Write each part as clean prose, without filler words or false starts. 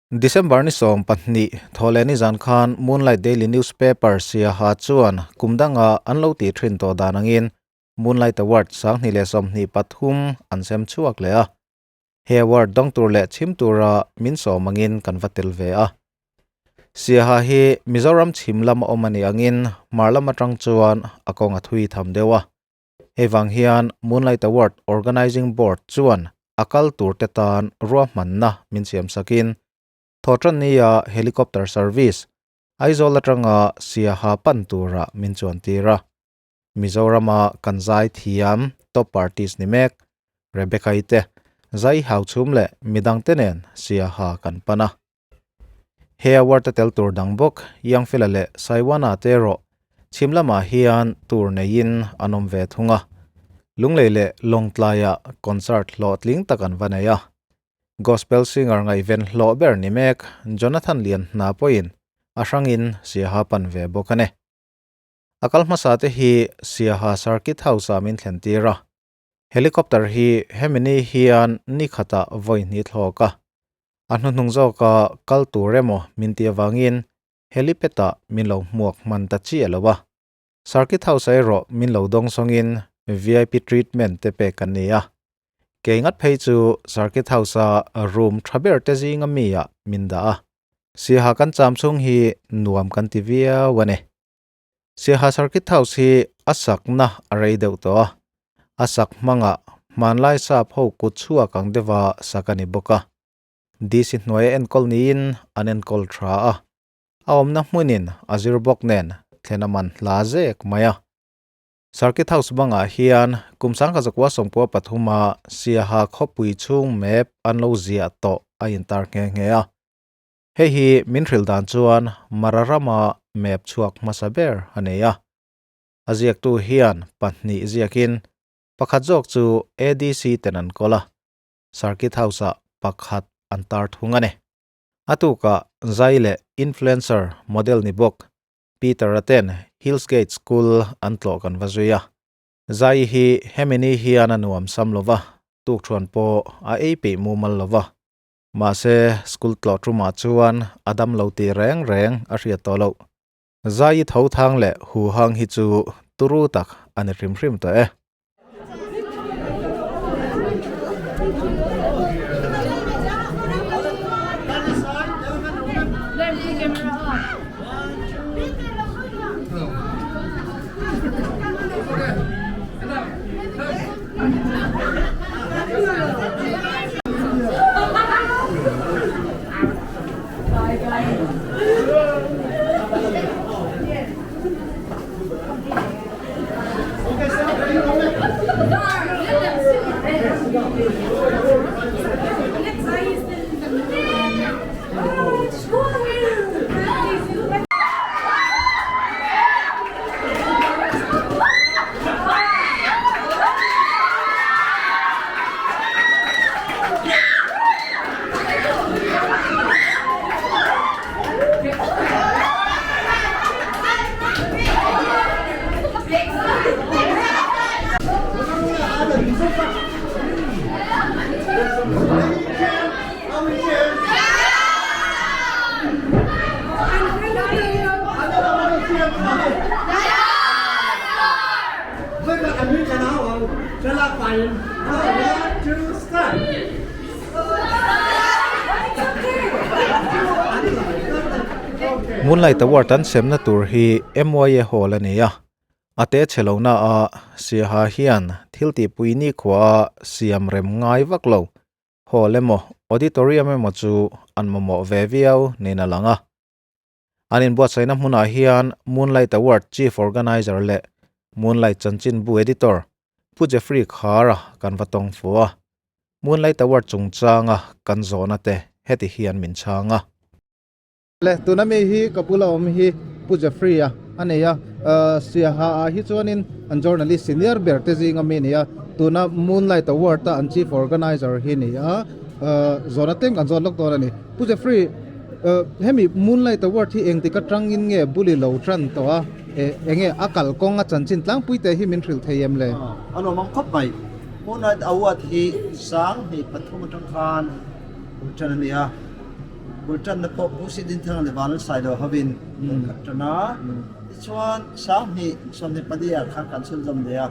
December ni 12 Thawhlehni zan khan Moonlight Daily Newspaper Siaha chuan kum danga an lo tih thin tawh dan angin Moonlight Award 2023 an sem chhuak leh a. He award dawng tur leh chhim tura min sawm angin kan va tel ve a. Siaha hi Mizoram chhim lama awm a nih angin hmar lam atang chuan a kawng a thui tham deuh a. Hei vang hian Moonlight Award Organising Board chuan a kal tur te tan ruahmanna min siam sakin Thawhtannia helicopter service Aizawl atanga Siaha pan tura min chuan tir a. Mizorama kan zai thiam top artist ni mek Rebecca-i te zai hau chhum leh midang te nen Siaha kan pan a. He award a tel tur dang bawk Youngfella leh Saiwana te erawh chhim lamah hian tour neiin an awm ve thung a. Lunglei leh Lawngtlaiah concert hlawhtling tak an va nei a. Gospel singer ngaihven hlawh ber ni mek Jonathan Lianhna pawhin a hrangin Siaha pan ve bawk a ni. A kal hmasa te hi Siaha Circuit House-ah min thlen tir a. Helicopter hi hemi ni hian ni khatah vawi hnih thlawk a, a hnuhnung zawka kal tur emaw min tih avangin helipad-ah min lo hmuak hman ta chiah lo a. Circuit House-ah erawh min lo dawng sawngin VIP treatment te pek an ni a. Kei ngat phei chu Circuit House-a room tha ber te zinga mi-ah min dah a. Siaha kan cham chhung hi nuam kan ti viau a ni. Siaha Circuit House hi a sakna a rei deuh tawh a, a sak hmangah hmanlai sap ho kut chhuak ang deuha sak a ni bawk a. DC hnuaia enkawl niin an enkawl tha a, a awmna hmunin a zir bawk nen thlen a man hla zek mai a. Circuit House bangah hian kum 1993 a Siaha khawpui chhung map an lo ziah tawh a intar nghe nghe a. Hei hi min hrilh dan chuan Mara rama map chhuak hmasa ber a nei a. A ziaktu hian pahnih ziakin pakhat zawk chu ADC ten an kawl a, Circuit House-ah pakhat an tar thung a ni. A tukah zai leh influencer model ni bawk Peter-a ten Hills Gate School an tlawh kan va zui a. Zai hi hemi ni hian a nuam sam lo va, tukthuan pawh a ei peih mumal lo va. Mahse, school tlawh tumah chuan a dam lo tih reng reng a hriat tawh loh. Zai tho thang leh hu hang hi chu turu tak a ni hrim hrim tawh e. Moonlight Award an semna tur hi MYA Hall a ni a, a te chhe lo na a Siaha hian thil tihpui nikhua a siam rem ngai vak lo. Hall emaw auditorium emaw chu an mamawh ve viau niin a lang a. An inbuatsaihna hmunah hian Moonlight Award Chief Organiser leh Moonlight Chanchinbu Editor Pu Jeffrey Khara kan va tawng fu a. Moonlight Award chungchanga kan zawhna te heti hian min chhang a. Le, tuna mi hi ka bula awm hi Pu Jeffrey a a nei a, Siaha ah hi chuanin an journalist senior ber te zinga mi a ni a, tuna Moonlight Award a an Chief Organiser hi a ni a, zawhna tlem kan zawt lawk dawn a ni. Pu Jeffrey, hemi Moonlight Award hi engtik atangin nge buli lo tan tawh a, enge a kalkawng a chanchin tlangpui te hi min hrilh thei em le? A nuam ang khawp mai. Moonlight Award hi 2003 atang khan tan a ni a. Bul tanna pawh Pu Sidinthanga leh Vanlalsailo hovin bul khat tan a. Tichuan, 2024 ah khan kan chhunzawm leh a,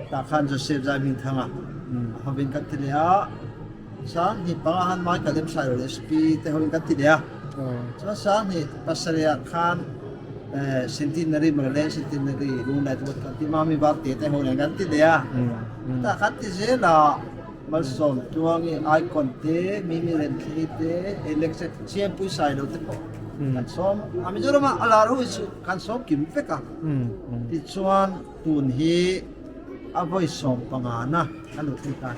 tah khan Joseph Zaihmingthanga hovin kan ti leh a. 25 khan Michael M. Sailo leh SP te hovin kan ti leh a. Chuan 27 ah khan Centenary Maraland Centenary Lunglai te kan ti Mami Varte te ho nen kan ti leh a. Tah khan ti zel a. Malsawm Tluangi Icon te, Mimi Renthlei te, Alex te, Siampui Sailo te pawh kan sawm a. Mizoram ah a lar ho hi chu kan sawm kim vek a. Tichuan tun hi a vawi 15 na a lo thleng ta.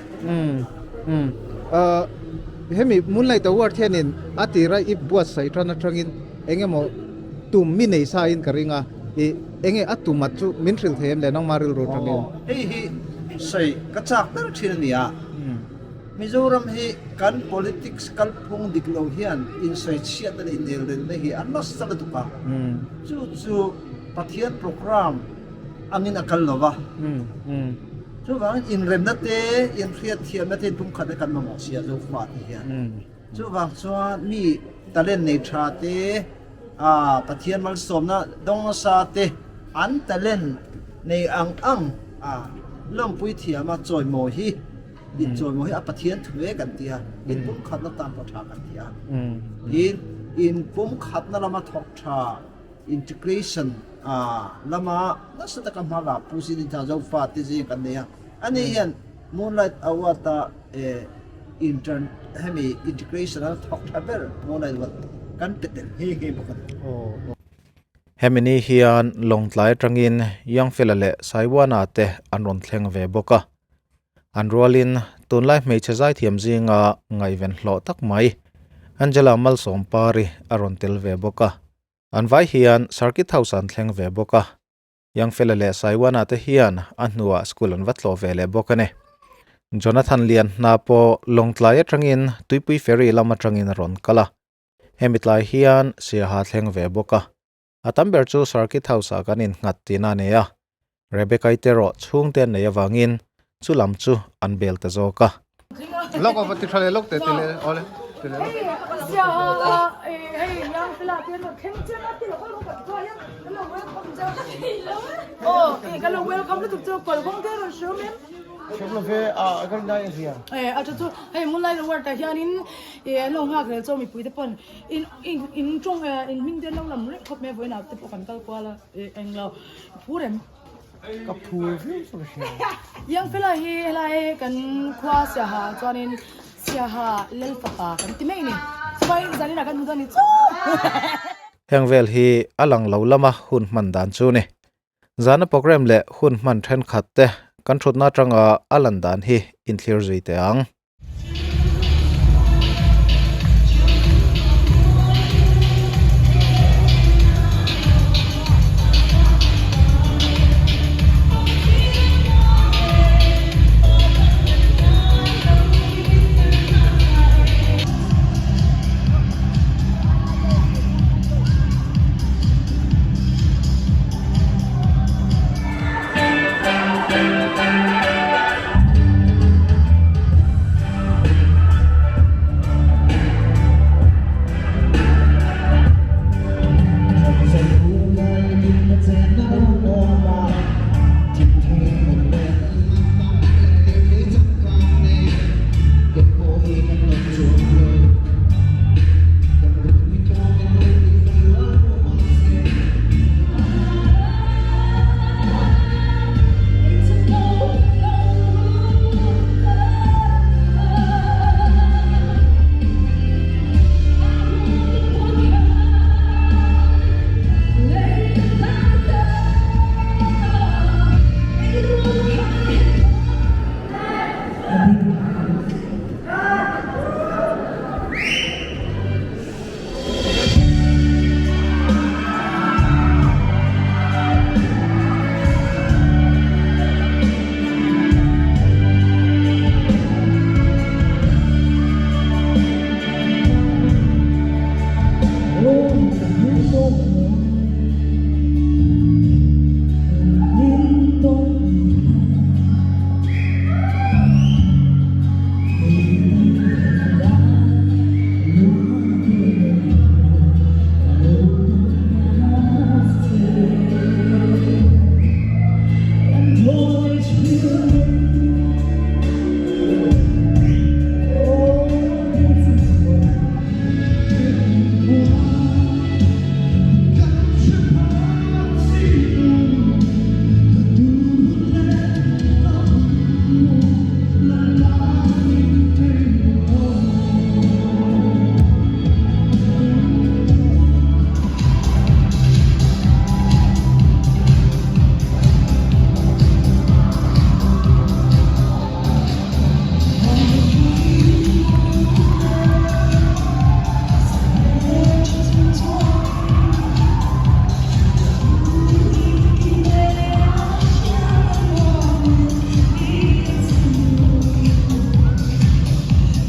Hemi Moonlight Award hianin a tira i buatsaih tan atangin eng emaw tum mi nei sa in ka ring a, i enge a tum at chu min hrilh thei em le nangmah rilru atangin? Hei hi sawi ka chak ber thin a ni a, Mizoram hi kan politics kalphung dik lo hian insawi chhiatna leh inelrelna hi a nasa lutuk a, chu chu Pathian programme angin a kal lo va, chuvangin inremna te, inhriatthiamna te inpumkhatna kan mamawh si a Zofa te hian. Chuvang chuan mi talent nei tha te, Pathian malsawmna dawng nasa te an talent nei ang ang a lawmpui thiam a chawimawi hi inchawimawi hi a Pathian thu e kan ti a, inpumkhatna tan pawh tha kan ti a. Tin, inpumkhatna lama thawk tha integration lama nasa taka hma la Pu Zidinthang Zofa te zing kan nei a, ani hian Moonlight Award a intern hemi integration a thawk tha ber Moonlight Award kan pe tel nghe nghe bawk a ni. Hemi ni hian Lawngtlai atangin Youngfella leh Saiwana te an rawn thleng ve bawk a. An rualin tunlai hmeichhe zaithiam zinga ngaihven hlawh tak mai Angela Malsawmpari a rawn tel ve bawk a. An vai hian Circuit House an thleng ve bawk a. Youngfella leh Saiwana te hian a hnuah school an va tlawh ve leh bawk a ni. Jonathan Lian hna pawh Lawngtlai atangin Tuipui Ferry lam atangin a rawn kal a. Hemi tlai hian Siaha thleng ve bawk a. A tam ber chu Circuit House ah kan innghat tihna a nei a. Rebecca-i te erawh chhungte an neih avangin chu lam chu an bel ta zawk a. Lok ava ti tha leh lok teh ti leh awle ti leh lok. Ka phur viau chu ka hria. Youngfella hi helai kan khua Siaha chuanin Siaha Lal fapa kan ti mai ni. Chuai zanin ah kan hmu dawn ni chu. Heng vel hi a lang lo lama hun hman dan chu ni. Zana program leh hun hman thenkhat te kan thutna atanga a lan dan hi inthlir zui teh ang.